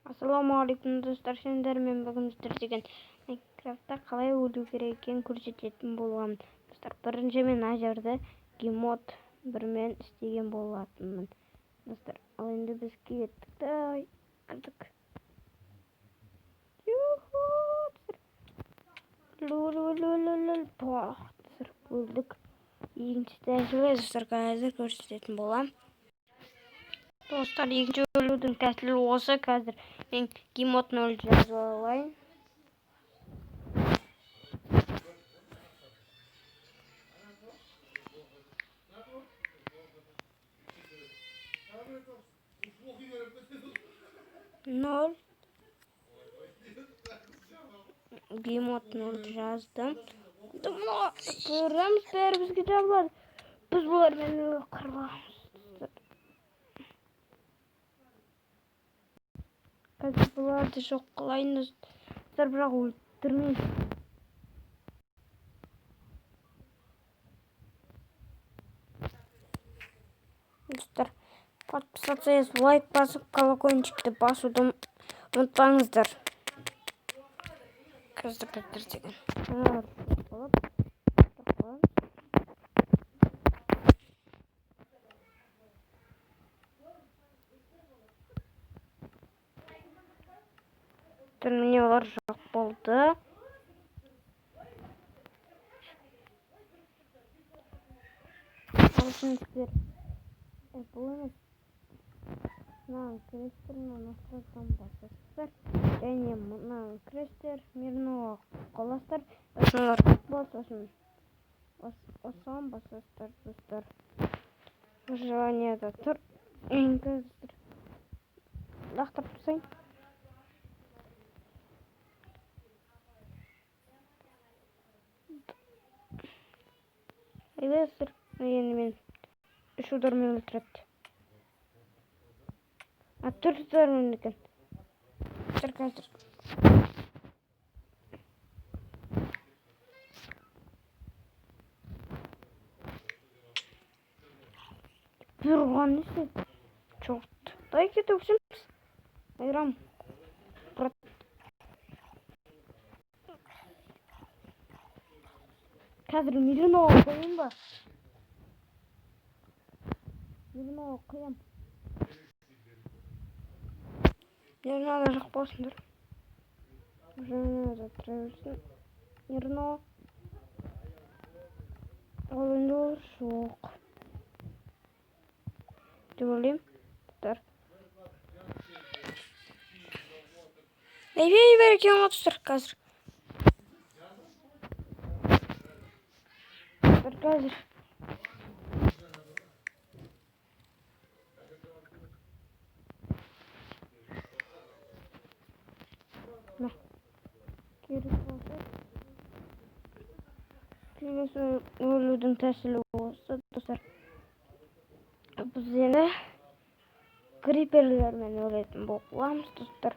Ассалаумағалейкум, достар! Сендермен бүгін біздер деген Майнкрафтта қалай өлу керек екенін көрсететін боламын. Достар, бірінші мен мына жерде гейммод бірмен істеген болатынмын. Достар, ал енді біз кеттік та кірдік. Юху, достар. Лу-лу-лу-лу-лу. Достар, өлдік. Екінші тәсілі, достар, қазір көрсететін боламын. Достар, екінші өлудің тәсілі осы. Қазір мен гейммод 0 жазып алайын. Ноль. Гейммод 0 жаздым. Мына көреміз, бәрі бізге жабылады. Біз бұлармен қырыламыз. Қазір бұларды жоқ қылайын, достар, бірақ өлтірмеймін. Достар, подписаться етіп, лайк басып, колокольчикті басуды ұмытпаңыздар. Қазір біздер деген болып қоямыз. Міне, олар жоқ болды. Ал сіздер бұл емес, мынаны кіресіздер, мына настройканы басасыздар және мынаны кіресіздер, мирного қыласыздар, сосын олар жоқ болады, сосын осыған басасыздар. Достар, выживанияда тұр. Мен қазір лақтырып тастайын. Достар, енді мен үш удармен өлтіреді. А, төрт удармен екен. Достар, қазір бір ұрған несі? Черт. Дай кетіп. Айрам. Брат. Қазір миллионға қояйын ба? Миллионға қоям. Миллионға жоқ болсындар. Жаңа тұра берсін. Мирно. Ал енді ол жоқ деп ойлаймын. Достар. Ей, бер екен ғой, достар, қазір. Достар, қазір. Мә. Керек болса. Келесі өлудің тәсілі осы, достар. Біз енді криперлермен өлетін боламыз, достар.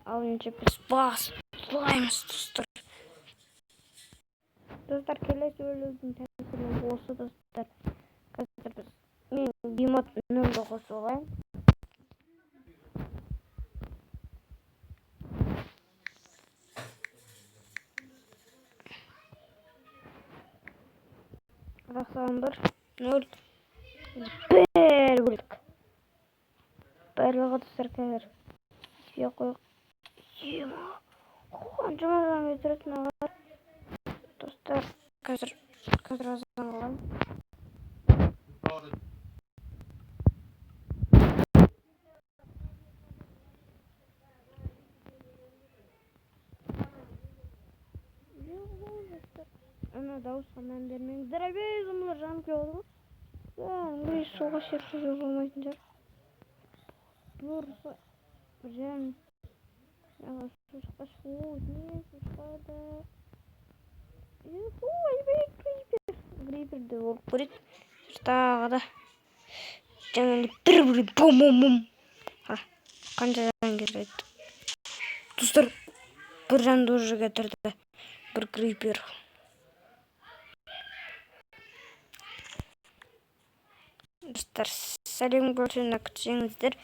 Ал енді біз бастаймыз, достар. Достар, келесі өлудің тәсілі осы, достар. Қазір біз мен гейммод нөлді қосып алайын. 91, 0, 1, өлдік. Барлығы, достар, қазір. Істей қойық. Ема. Қаншама жан өлтіреді мыналар. Достар, қазір азан қыламын. Ана дауысқа мән бермеңіздер. Айбей, зомбилар жанып келіп отыр ғой. Кәдімгідей суға секіруге болмайтын шығар. Бір жан су шықпас. Не су шығады? Юху, айбей, крипер. Криперді өліп көрейік. Тағы да. Жаңа бір бір бум бум бум. Қанша жан кетіреді. Достар, бір жанды уже кетірді. Бір крипер. Достар, сәлем көрсені күтсеңіздер,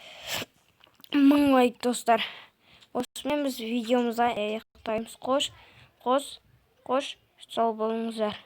1000 лайк, достар. Осымен біз видеомызды аяқтаймыз. Қош, қош, қош, сау болыңыздар.